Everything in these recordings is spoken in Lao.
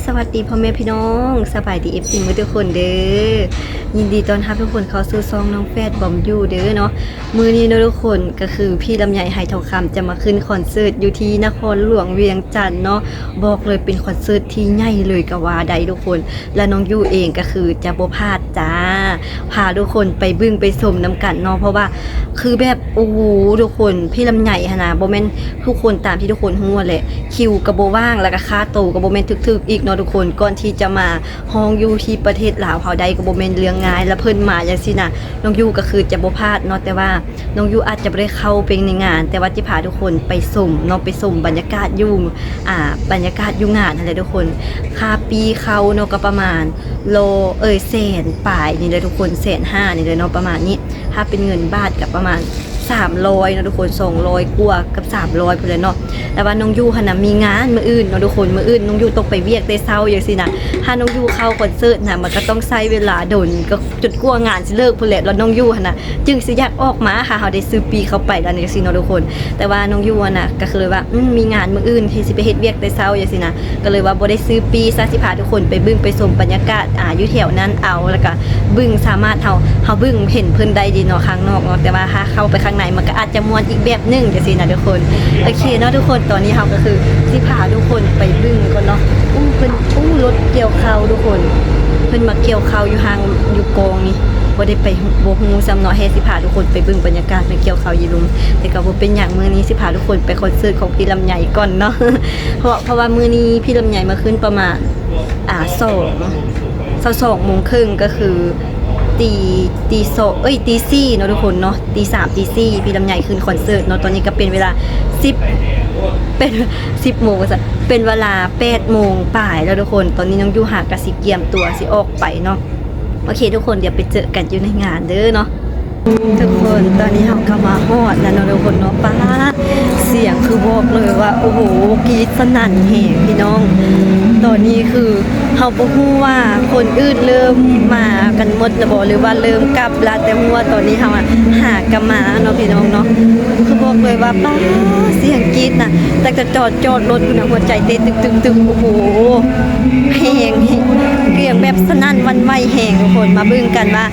ສະຫວັດດີພໍ່ແມ່ພີ່ນ້ອງ ສະບາຍດີ ເອັຟຊີ ໝົດທຸກຄົນເດີ. ຍິນດີຕ້ອນຮັບທຸກຄົນເຂົ້າສູ່ຊ່ອງນ້ອງແຟດບອມຢູ່ເດີເນາະ. ມື້ນີ້ເນາະທຸກຄົນ ກໍຄືພີ່ລຳໄຍ ໄຫທອງຄຳ ຈະມາຂຶ້ນຄອນເສີດຢູ່ທີ່ນະຄອນຫຼວງວຽງຈັນເນາະ. ບອກເລີຍເປັນຄອນເສີດທີ່ໃຫຍ່ເລີຍກໍວ່າໄດ້ທຸກຄົນ ແລະ ນ້ອງຢູ່ເອງກໍຄືຈະບໍ່ພາດຈ້າ. ພາທຸກຄົນໄປເບິ່ງໄປຊົມນຳກັນເນາະ ເພາະວ່າຄືແບບ ໂອ້ໂຫ ທຸກຄົນ ພີ່ລຳໄຍຫັ້ນນະ ບໍ່ແມ່ນທຸກຄົນ ຕາມທີ່ທຸກຄົນຮູ້ຫັ້ນແຫຼະ ຄິວກໍບໍ່ວ່າງ ແລ້ວກໍຄ່າໂຕກໍບໍ່ແມ່ນຖືກໆອີກເນາະທຸກຄົນ. ກ່ອນທີ່ຈະມາຮ້ອງຢູ່ທີ່ປະເທດລາວເຮົາໄດ້ກໍບໍ່ແມ່ນເລື່ອງງ່າຍ ແລ້ວເພິ່ນມາຈັ່ງຊີ້ນະ ນ້ອງຢູ່ກໍຄືຈະບໍ່ພາດເນາະ. ແຕ່ວ່ານ້ອງຢູ່ອາດຈະບໍ່ໄດ້ເຂົ້າໄປໃນງານ ແຕ່ວ່າຈະພາທຸກຄົນໄປຊົມເນາະ ໄປຊົມບັນຍາກາດຢູ່ ອ່າ ບັນຍາກາດຢູ່ງານຫັ້ນແຫຼະທຸກຄົນ. ຄ່າປີ້ເຂົ້າເນາະ ກໍປະມານ ໂລ ເອີຍ ແສນປາຍນີ້ແຫຼະທຸກຄົນ ແສນຫ້ານີ້ແຫຼະເນາະ ປະມານນີ້. ຖ້າເປັນເງິນບາດກໍປະມານສາມຮ້ອຍເນາະທຸກຄົນ ສອງຮ້ອຍກວ່າກັບສາມຮ້ອຍພຸ້ນແຫຼະເນາະ. ແຕ່ວ່ານ້ອງຢູ່ຫັ້ນນະມີງານມື້ອື່ນເນາະທຸກຄົນ ມື້ອື່ນນ້ອງຢູ່ຕ້ອງໄປວຽກແຕ່ເຊົ້າຈັ່ງຊີ້ນະ. ຖ້ານ້ອງຢູ່ເຂົ້າຄອນເສີດນະ ມັນກໍຕ້ອງໃຊ້ເວລາດົນ ກໍຈົນກວ່າງານຊິເລີກພຸ້ນແຫຼະ ແລ້ວນ້ອງຢູ່ຫັ້ນນະ ຈຶ່ງຊິຢາກອອກມາ ຖ້າເຮົາໄດ້ຊື້ປີ້ເຂົ້າໄປແລ້ວຈັ່ງຊີ້ເນາະທຸກຄົນ. ແຕ່ວ່ານ້ອງຢູ່ຫັ້ນນະ ກໍຄືວ່າ ອືມ ມີງານມື້ອື່ນ ທີ່ຊິໄປເຮັດວຽກແຕ່ເຊົ້າຈັ່ງຊີ້ນະ ກໍເລີຍວ່າບໍ່ໄດ້ຊື້ປີ້ຊະ ຊິພາທຸກຄົນໄປເບິ່ງໄປຊົມບັນຍາກາດ ອ່າ ຢູ່ແຖວນັ້ນເອົາ ແລ້ວກະເບິ່ງ ສາມາດເຮົາ ເຮົາເບິ່ງເຫັນເພິ່ນໄດ້ເດເນາະ ຂ້າງນອກເນາະ. ແຕ່ວ່າຖ້າເຂົ້າໄປຂ້າງໃນ ມັນກໍອາດຈະມ່ວນອີກແບບໜຶ່ງຈັ່ງຊີ້ນະທຸກຄົນ. ໂອເຄເນາະທຸກຄົນ ຕອນນີ້ເຮົາກໍຄືຊິພາທຸກຄົນໄປເບິ່ງກ່ອນເນາະ. ໂອ້ ເພິ່ນ ໂອ້ ລົດກ່ຽວເຂົ້າທຸກຄົນ ເພິ່ນມາກ່ຽວເຂົ້າຢູ່ຮ່າງ ຢູ່ກອງນີ້ ບໍ່ໄດ້ໄປ ບໍ່ຮູ້ຊ້ຳເນາະ. ແຮ່ຊິພາທຸກຄົນໄປເບິ່ງບັນຍາກາດເພິ່ນກ່ຽວເຂົ້າຢູ່ລຸ່ມ ແຕ່ກໍບໍ່ເປັນຫຍັງ ມື້ນີ້ຊິພາທຸກຄົນໄປຄອນເສີດຂອງພີ່ລຳໄຍກ່ອນເນາະ. ເພາະ ເພາະວ່າມື້ນີ້ພີ່ລຳໄຍມາຂຶ້ນປະມານ ອ່າ ສອງ ຊາວສອງໂມງເຄິ່ງ ກໍຄືຕີ ຕີສອງ ເອີຍ ຕີສີ່ເນາະທຸກຄົນເນາະ ຕີສາມ ຕີສີ່ ພີ່ລຳໄຍຂຶ້ນຄອນເສີດເນາະ. ຕອນນີ້ກໍເປັນເວລາສິບ ເປັນສິບໂມງວ່າຊັ້ນ ເປັນເວລາແປດໂມງປາຍແລ້ວທຸກຄົນ. ຕອນນີ້ນ້ອງຢູ່ຫາກະຊິກຽມຕົວຊິອອກໄປເນາະ. ໂອເຄທຸກຄົນ ດຽວໄປເຈີກັນຢູ່ໃນງານເດີເນາະ. ທຸກຄົນ ຕອນນີ້ເຮົາກໍມາຮອດແລ້ວເນາະທຸກຄົນເນາະ. ປ້າ ສຽງຄືບອກເລີຍວ່າ ໂອ້ໂຫ ກຣີດສະໜັ່ນແຮງພີ່ນ້ອງ. ຕອນນີ້ຄືເຮົາບໍ່ຮູ້ວ່າຄົນອື່ນເລີ່ມມາກັນໝົດແລ້ວບໍ່ ຫຼືວ່າເລີ່ມກັບລະ ແຕ່ຮູ້ວ່າຕອນນີ້ເຮົາອະຫາກະມາເນາະພີ່ນ້ອງເນາະ. ຄືບອກເລີຍວ່າ ປ້າ ສຽງກຣີດນະ ຕັ້ງແຕ່ຈອດ ຈອດລົດພຸ້ນນະ ຫົວໃຈເຕະຕຶກໆໆ ໂອ້ໂຫ ແຮງ ສຽງແບບສະໜັ່ນຫວັ່ນໄຫວແຮງທຸກຄົນ. ມາເບິ່ງກັນວ່າ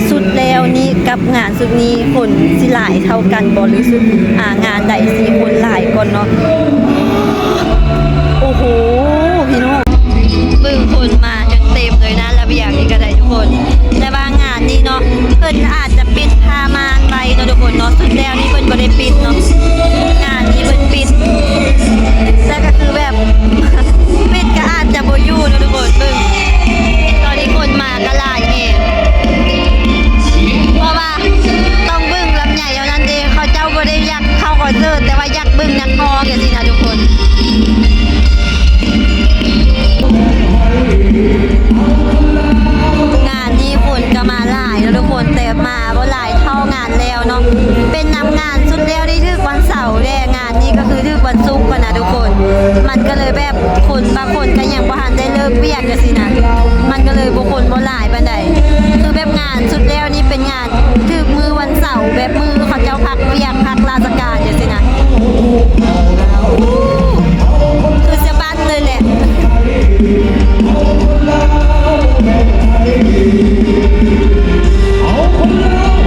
ສຸດແລ້ວນີ້ກັບງານສຸດນີ້ຄົນຊິຫຼາຍເທົ່າກັນບໍ່ ຫຼືສຸດ ອ່າ ງານໃດຊິຄົນຫຼາຍກ່ອນເນາະ. ໂອ້ໂຫ ພີ່ນ້ອງ ເບິ່ງຄົນມາຈົນເຕັມເລີຍນະ ລະບຽງນີ້ກໍໄດ້ທຸກຄົນ. ແຕ່ວ່າງານນີ້ເນາະ ເພິ່ນອາດຈະປິດຜ້າມ່ານໄວ້ເນາະທຸກຄົນເນາະ. ສຸດແລ້ວນີ້ເພິ່ນບໍ່ໄດ້ປິດເນາະ ງານນີ້ເພິ່ນປິດ ແຕ່ກໍຄືແບບ ປິດກໍອາດຈະບໍ່ຢູ່ເນາະທຸກຄົນ. ເບິ່ງ ຕອນນີ້ຄົນມາກໍຫຼາຍແຮງ ເພາະວ່າຕ້ອງເບິ່ງລຳໄຍເທົ່ານັ້ນເດ້. ເຂົາເຈົ້າບໍ່ໄດ້ຢາກເຂົ້າຄອນເສີດ ແຕ່ວ່າຢາກເບິ່ງນັກຮ້ອງຈັ່ງຊີ້ນະທຸກຄົນ. ງານນີ້ຄົນກໍມາຫຼາຍເນາະທຸກຄົນ ແຕ່ມາບໍ່ຫຼາຍເທົ່າງານແລ້ວເນາະ. ເປັນນຳງານສຸດແລ້ວທີ່ຖືກວັນເສົາແດ່ ງານນີ້ກໍຄືຖືກວັນສຸກຫັ້ນນະທຸກຄົນ. ມັນກໍເລີຍແບບ ຄົນບາງຄົນກໍຍັງບໍ່ທັນໄດ້ເລີກວຽກຈັ່ງຊີ້ນະ ມັນກໍເລີຍບໍ່ ຄົນບໍ່ຫຼາຍປານໃດ. ຄືແບບງານສຸດແລ້ວນີ້ເປັນງານຖືກມື້ວັນເສົາ ແບບມື້ເຂົາເຈົ້າພັກວຽກ ພັກລາຊະການຈັ່ງຊີ້ນະ. ໂອ້ ຄືສະບັດເລີຍແຫຼະ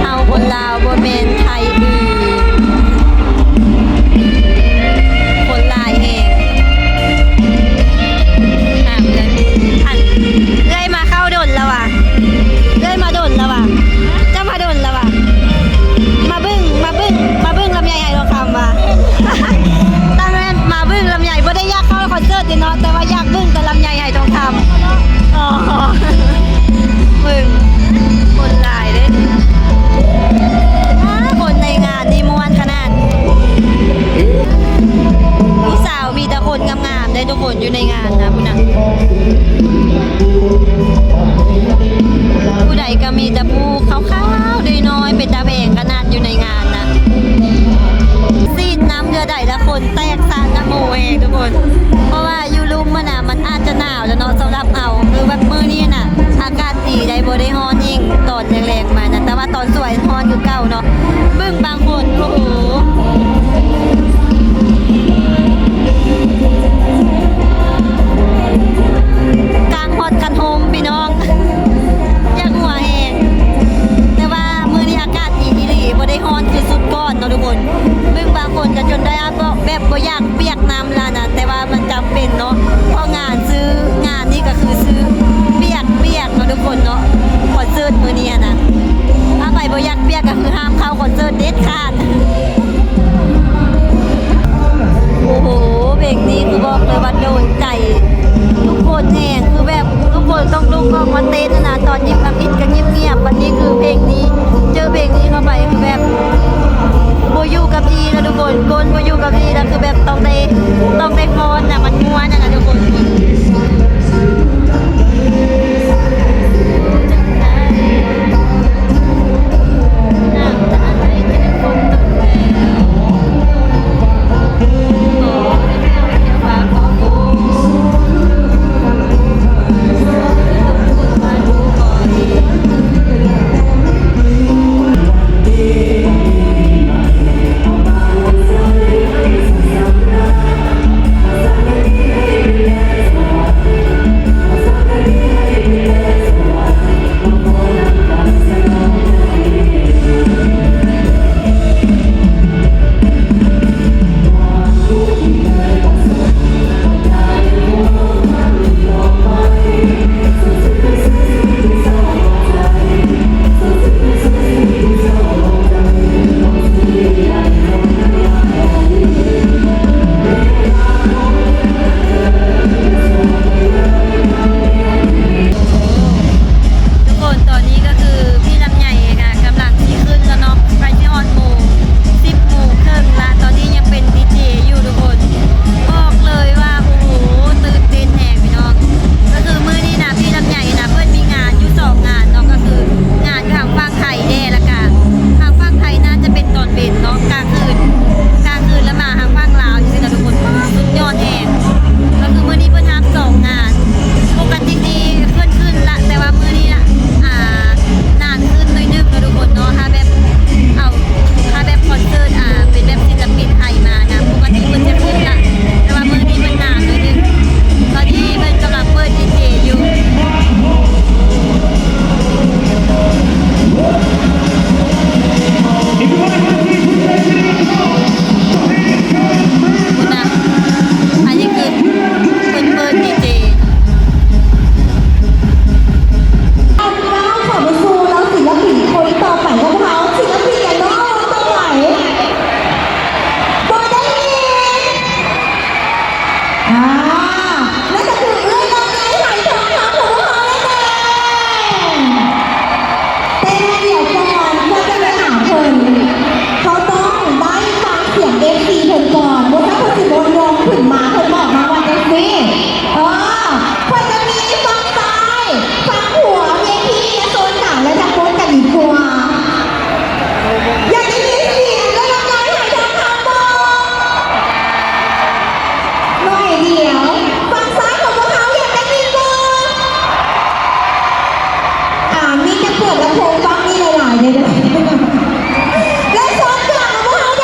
ເຮົາຄົນລາວ ບໍ່ແມ່ນໄທອື່ນ ຄົນຫຼາຍແຮງ. ຖາມເພິ່ນ ອັນ ເອື້ອຍມາເຂົ້າດົນແລ້ວຫວາ? ເອື້ອຍມາດົນແລ້ວຫວາ? ເຈົ້າມາດົນແລ້ວຫວາ? ມາເບິ່ງ ມາເບິ່ງ ມາເບິ່ງລຳໄຍໄຫທອງຄຳຫວາ? ຕັ້ງແມ່ນມາເບິ່ງລຳໄຍ ບໍ່ໄດ້ຢາກເຂົ້າຄອນເສີດເດເນາະ ແຕ່ວ່າຢາກເບິ່ງແຕ່ລຳໄຍໄຫທອງຄຳ. ອໍ ເບິ່ງ ຄົນຫຼາຍເດ້. ອ້າ ຄົນໃນງານນີ້ມ່ວນຂະໜາດ ຜູ້ສາວມີແຕ່ຄົນງາມໆເດ້ທຸກຄົນ ຢູ່ໃນງານນະ ພຸ້ນນະ. ຜູ້ໃດກໍມີແຕ່ຜູ້ຂາວໆນ້ອຍໆ ເປັນຕາແພງຂະໜາດຢູ່ໃນງານນະ. ສີດນ້ຳເທື່ອໃດລະຄົນແຕກສະນະໂມແຮງທຸກຄົນ ເພາະວ່າຢູ່ລຸ່ມຫັ້ນນະ ມັນອາດຈະໜາວແລ້ວເນາະ ສຳລັບເຮົາ. ຄືແບບມື້ນີ້ນະ ອາກາດດີໄດ໋ ບໍ່ໄດ້ຮ້ອນແຮງຕອນແລງໆມານະ ແຕ່ວ່າຕອນສວຍຮ້ອນຄືເກົ່າເນາະ. ເບິ່ງບາງຄົນ ໂອ້ໂຫ. ຄືເພງນີ້ ເຈີເພງນີ້ເຂົ້າໄປຄືແບບບໍ່ຢູ່ກັບທີ່ນະທຸກຄົນ ກົ້ນບໍ່ຢູ່ກັບທີ່ນະ ຄືແບບຕ້ອງໄດ້ ຕ້ອງໄດ້ຟ້ອນນະ ມັນມ່ວນນະທຸກຄົນ. ທຸກຄົນ ຕອນນີ້ກໍຄືພີ່ລຳໄຍກະກຳລັງຊິຂຶ້ນແລ້ວເນາະ ໃກ້ຊິຮອດໂມງ ສິບໂມງເຄິ່ງລະ ຕອນນີ້ຍັງເປັນດີເຈຢູ່ທຸກຄົນ. ບອກເລີຍວ່າ ໂອ້ໂຫ ຕື່ນເຕັ້ນແຮງພີ່ນ້ອງ. ກໍຄືມື້ນີ້ນະ ພີ່ລຳໄຍນະ ເພິ່ນມີງານຢູ່ສອງງານເນາະ ກໍຄືງານຢູ່ທາງຝັ່ງໄທແດ່ ແລ້ວກະທາງຝັ່ງໄທໜ້າຈະເປັນຕອນເວັນເນາະ ກາງຄືນ ກາງຄືນລະມາທາງຝັ່ງລາວ ຈັ່ງຊີ້ນະທຸກຄົນ ສຸດຍອດແຮງ. ກໍຄືມື້ນີ້ເພິ່ນຮັບສອງງານ ປົກກະຕິນີ້ເພິ່ນຂຶ້ນລະ ແຕ່ວ່າມື້ນີ້ນະ ອ່າ ນານຂຶ້ນໜ້ອຍໜຶ່ງເນາະທຸກຄົນເນາະ ຖ້າແບບເອົາ ຖ້າແບບຄອນເສີດ ອ່າ ເປັນແບບສິນລະປິນໄທມານະ ປົກກະຕິເພິ່ນຈະຂຶ້ນລະ ແຕ່ວ່າມື້ນີ້ເພິ່ນນານໜ້ອຍໜຶ່ງ. ຕອນນີ້ເພິ່ນກຳລັງເປີດດີເຈຢູ່. ພຸ້ນນະ ອັນນີ້ຄືເພິ່ນເປີດດີເຈ. ເອົາ ເຂົ້າໄປສູ່ເຫຼົ່າສິນລະປິນຄົນຕໍ່ໄປຂອງເຮົາ ສິນລະປິນແນວໜ້າຕໍ່ໄປ ບໍ່ໄດ້ຍິນ ອ່າ ນັ້ນກໍຄືເອື້ອຍລຳໄຍ ໄຫທອງຄຳ ຂອງພວກເຮົານັ້ນເອງ. ແຕ່ດຽວກ່ອນ ເພື່ອຈະໄປຫາເພິ່ນ ເຮົາຕ້ອງໄດ້ຟັງສຽງເອັຟຊີເພິ່ນກ່ອນ ບໍ່ຊັ້ນເພິ່ນຊິບໍ່ລົງຂຶ້ນມາ ເພິ່ນບອກມາວ່າຈັ່ງຊີ້. ເອີ ເພິ່ນຈະມີຝັ່ງຊ້າຍ ຝັ່ງຂວາ ເວທີ ແລະ ໂຊນກາງ ແລະ ທາງໂນ້ນກັນດີກວ່າ. ຢາກໄດ້ຍິນສຽງເອື້ອຍລຳໄຍ ໄຫທອງຄຳບໍ່? ໜ້ອຍດຽວ ຝັ່ງຊ້າຍຂອງພວກເຮົາຢາກໄດ້ຍິນບໍ່? ອ່າ ມີແຕ່ເປີດລຳໂພງຟັງນີ້ຫຼາຍໆເດີ້. ແລະ ໂຊນກາງຂອງພວກເຮົາເດ?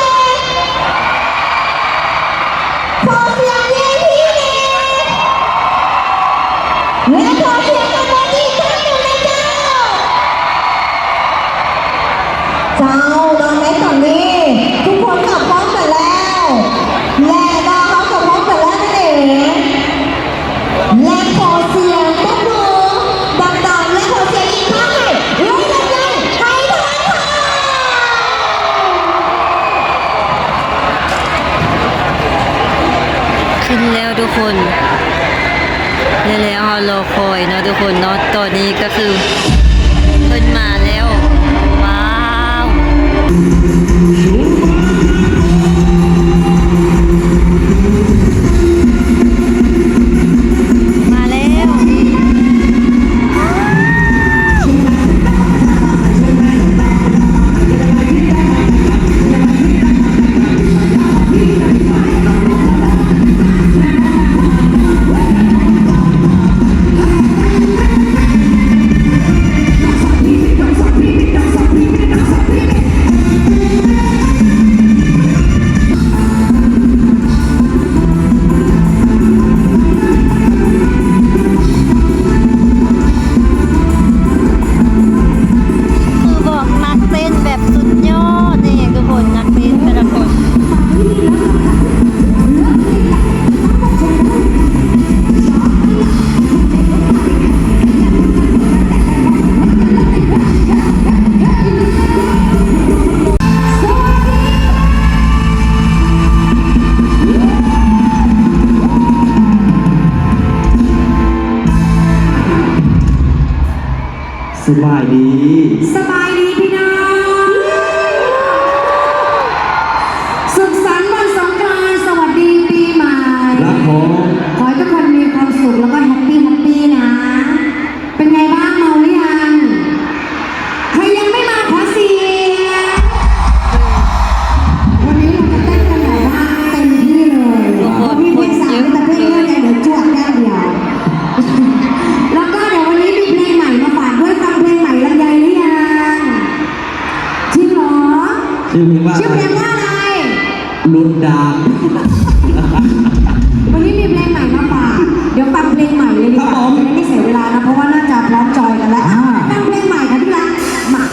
ຂໍສຽງເວທີແດ່ ແລະ ຂໍສຽງກັນອີກຄັ້ງໜຶ່ງນະເຈົ້າ. ເຈົ້າ ແລະ ໃນຕອນນີ້ ທຸກຄົນກໍພ້ອມກັນແລ້ວ ແລະ ເຮົາກໍພ້ອມກັນແລ້ວນັ້ນເອງ. ແລະ ຂໍສຽງຕົບມືດັງໆ ແລະ ຂໍສຽງອີກຄັ້ງໃຫ້ເອື້ອຍລຳໄຍ ໄຫທອງຄຳ. ຂຶ້ນແລ້ວທຸກຄົນ ແລະ ແລ້ວເຮົາລໍຄອຍເນາະທຸກຄົນເນາະ ຕອນນີ້ກໍຄືເພິ່ນມາແລ້ວ ວ້າວ ມາແລ້ວ. ເ ສະບາຍດີ ສະບາຍດີພີ່ນ້ອງ ສຸກສັນວັນສົງການ ສະຫວັດດີປີໃໝ່ ຄັບຜົມ ຂໍໃຫ້ທຸກຄົນມີຄວາມສຸກ ແລ້ວກໍແຮັບປີ ແຮັບປີນະ. เป็นไงบ้าง เมาหรือยัง ใครยังไม่มาขอเสียง วันนี้เราจะเต้นกันแบบว่าเต็มที่เลย เพราะพี่เพลงสามนี่จะเต้นเรื่องเดียว เดี๋ยวจวดอย่างเดียว แล้วก็เดี๋ยววันนี้มีเพลงใหม่มาฝากด้วย ฟังเพลงใหม่ลำไยหรือยัง จริงเหรอ ชื่อเพลงว่าอะไร ชื่อเพลงว่าอะไร หลุดด่าน วันนี้มีเพลงใหม่มาฝาก เดี๋ยวฟังเพลงใหม่เลยดีกว่า ครับผม จะได้ไม่เสียเวลานะ เพราะว่าน่าจะพร้อมจอยกันแล้ว อ่า ฟังเพลงใหม่ค่ะที่รัก มา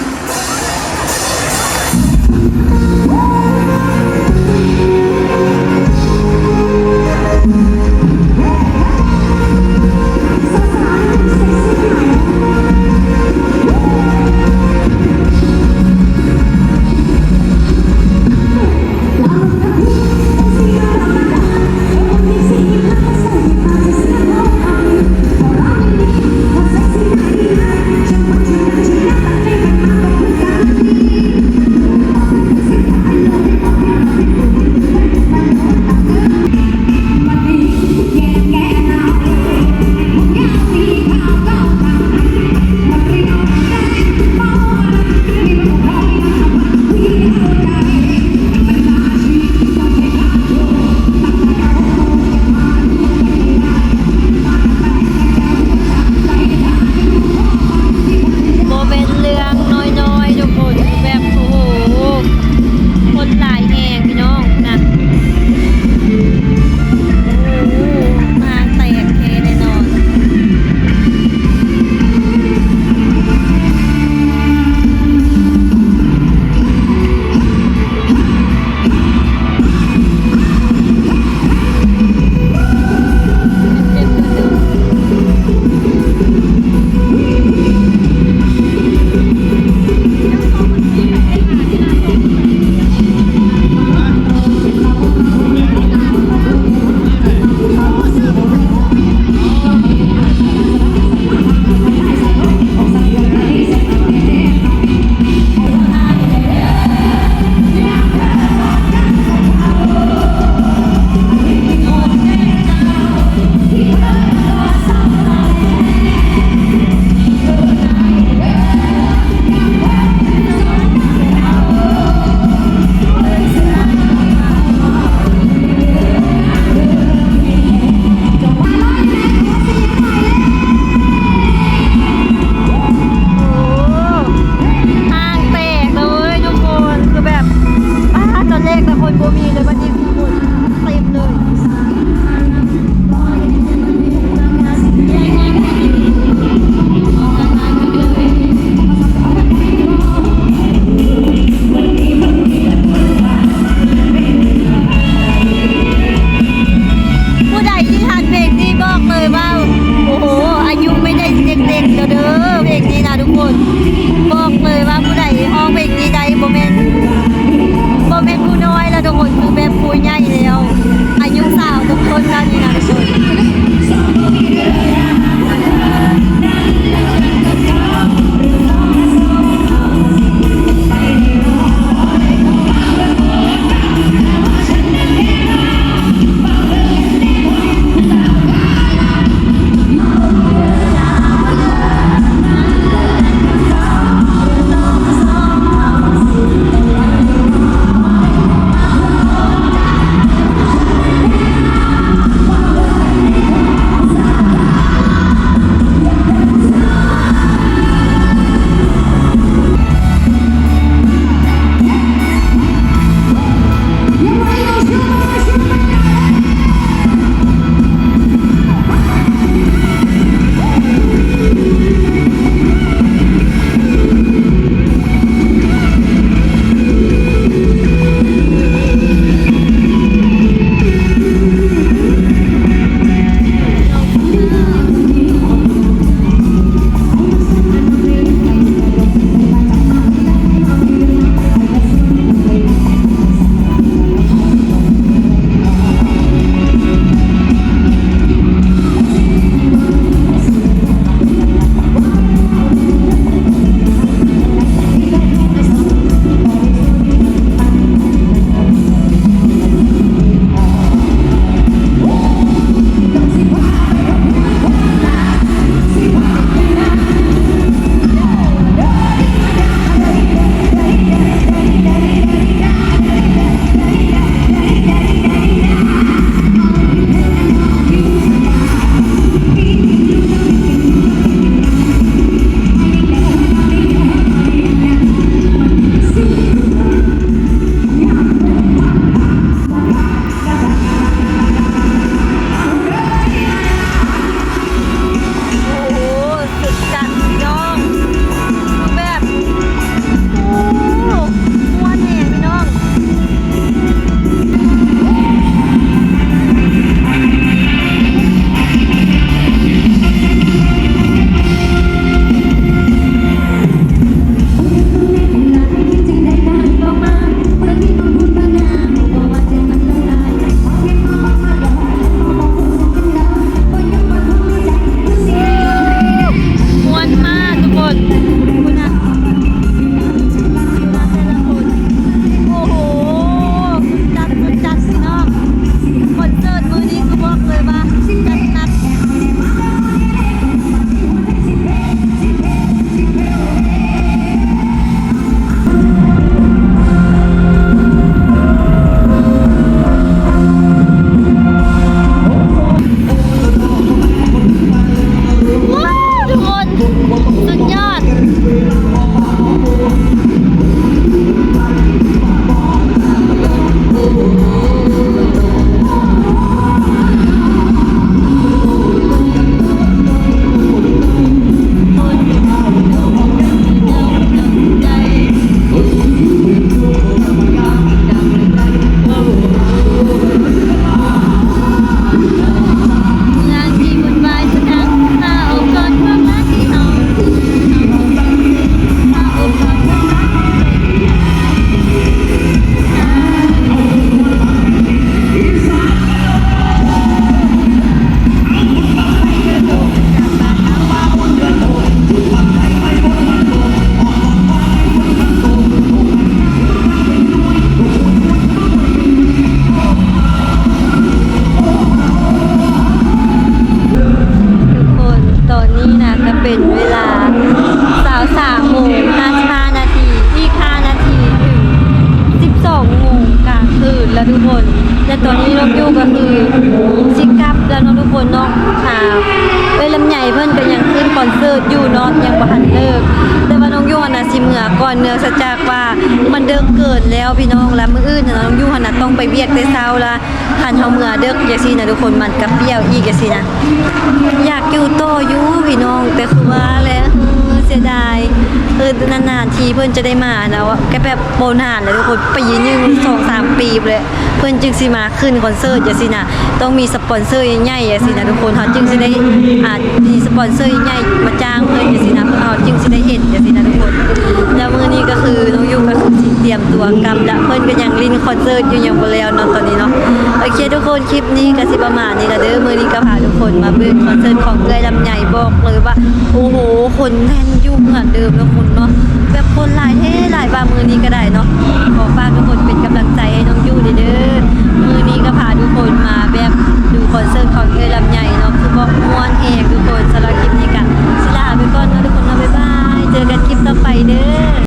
ທຸກຄົນ ແລະຕອນນີ້ນ້ອງຢູ່ກໍຄືຊິກັບແລ້ວເນາະທຸກຄົນເນາະ. ອ່າ ເອື້ອຍລຳໄຍເພິ່ນກໍຍັງຂຶ້ນຄອນເສີດຢູ່ເນາະ ຍັງບໍ່ທັນເລີກ ແຕ່ວ່ານ້ອງຢູ່ຫັ້ນນະຊິເມືອກ່ອນ ເນື່ອງຈາກວ່າມັນເດິກເກີນແລ້ວພີ່ນ້ອງ. ລະມື້ອື່ນນະນ້ອງຢູ່ຫັ້ນນະຕ້ອງໄປວຽກແຕ່ເຊົ້າ ລະຄັນເຮົາເມືອເດິກຈັ່ງຊີ້ນະທຸກຄົນ ມັນກໍປ່ຽວອີກຈັ່ງຊີ້ນະ. ຢາກຢູ່ຕໍ່ຢູ່ພີ່ນ້ອງ ແຕ່ຄືວ່າແຫຼະ ເອີ ເສຍດາຍ ເອີ ນານໆທີເພິ່ນຈະໄດ້ມານະ ກໍແບບບໍ່ນານແລ້ວທຸກຄົນ ປີໜຶ່ງ ສອງສາມປີພຸ້ນແຫຼະ ເພິ່ນຈຶ່ງຊິມາຂຶ້ນຄອນເສີດຈັ່ງຊີ້ນະ. ຕ້ອງມີສະປອນເຊີໃຫຍ່ໆຈັ່ງຊີ້ນະທຸກຄົນ ເຮົາຈຶ່ງຊິໄດ້ ອາ ມີສະປອນເຊີໃຫຍ່ໆມາຈ້າງເພິ່ນຈັ່ງຊີ້ນະ ເຮົາຈຶ່ງຊິໄດ້ເຫັນຈັ່ງຊີ້ນະທຸກຄົນ. ແລ້ວມື້ນີ້ກໍຄືນ້ອງຢູ່ກໍຄືຊິຕຽມຕົວກັບລະ ເພິ່ນກໍຍັງຫຼິ້ນຄອນເສີດຢູ່ ຍັງບໍ່ແລ້ວເນາະຕອນນີ້ເນາະ. ໂອເຄທຸກຄົນ ຄລິບນີ້ກໍຊິປະມານນີ້ລະເດີ ມື້ນີ້ກໍພາທຸກຄົນມາເບິ່ງຄອນເສີດຂອງເອື້ອຍລຳໄຍ ບອກເລີຍວ່າ ໂອ້ໂຫ ຄົນແໜ້ນຢູ່ເໝືອນເດີມເນາະຄົນເນາະ.